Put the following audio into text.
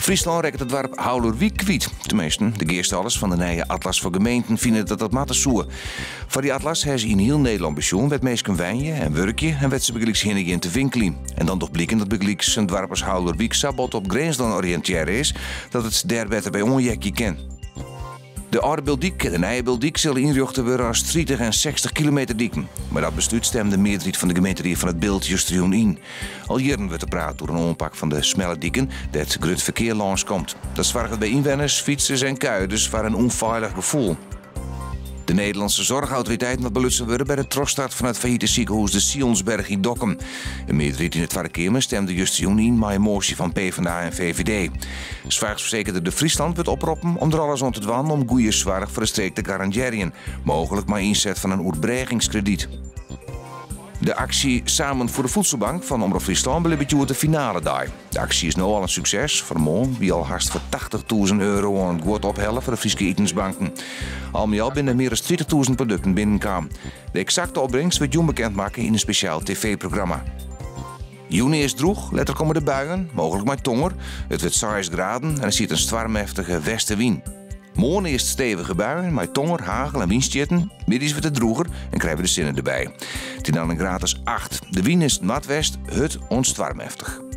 Fryslân rekket it doarp Haulerwyk kwyt. Teminsten, de gearstallers fan de nije Atlas foar gemeenten fine dat dat moatte soe. Foar dy atlas ha se yn hiel Nederlân besjoen wêr't minsken wenje en wurkje en wêr't se bygelyks hinne gean te winkeljen. En dan docht bliken dat bygelyks in doarp as Haulerwyk sa bot op Grinslân oriïntearre is dat it dêr better by oanheakje kin. De âlde Biltdyk en de nije Biltdyk sille ynrjochte wurde as 30 en 60 kilometer diken. Mei dat beslút stemde de mearderheid fan de gemeenterie fan it Bilt justerjûn yn. Al jierren wurdt der praat oer in oanpak fan de smelle diken dêr't grut ferkear lâns komt. Dat soarget by ynwenners, fytsers en kuierders foar in ûnfeilich gefoel. De Nederlandse Zorgautoriteit moat belutsen wurde by de trochstart fan it fallite sikehûs de Sionsberg yn Dokkum. In mearderheid yn de Twadde Keamer stemde justerjûn yn mei in moasje fan PvdA en VVD. Soarchfersekerder De Friesland wurdt oproppen om der alles oan te dwaan om goede soarch foar de streek te garandearjen, mooglik mei ynset fan in oerbrêgingskredyt. De aksje Samen voor de Voedselbank fan Omrop Fryslân belibbet hjoed de finaledei. De aksje is no al in sukses. Fan 'e moarn wie al hast foar 80.000 euro oan guod ophelle foar de Fryske itensbanken. Al mei al binne der mear as 30.000 produkten binnenkaam. De eksakte opbringst wurdt jûn bekend makke yn in spesjaal tv-programma. Jûn earst drûch, letter komme de buien, mooglik mei tonger. It wurdt 6 graden en der stiet in stoarmeftige westewyn. Moarn earst stevige buien mei tonger, hagel en wynstjitten. Middeis wurdt it drûger en krije we de sinne derby. It is dan in graad as 8. De wyn is noardwest, hurd oant stoarmeftich.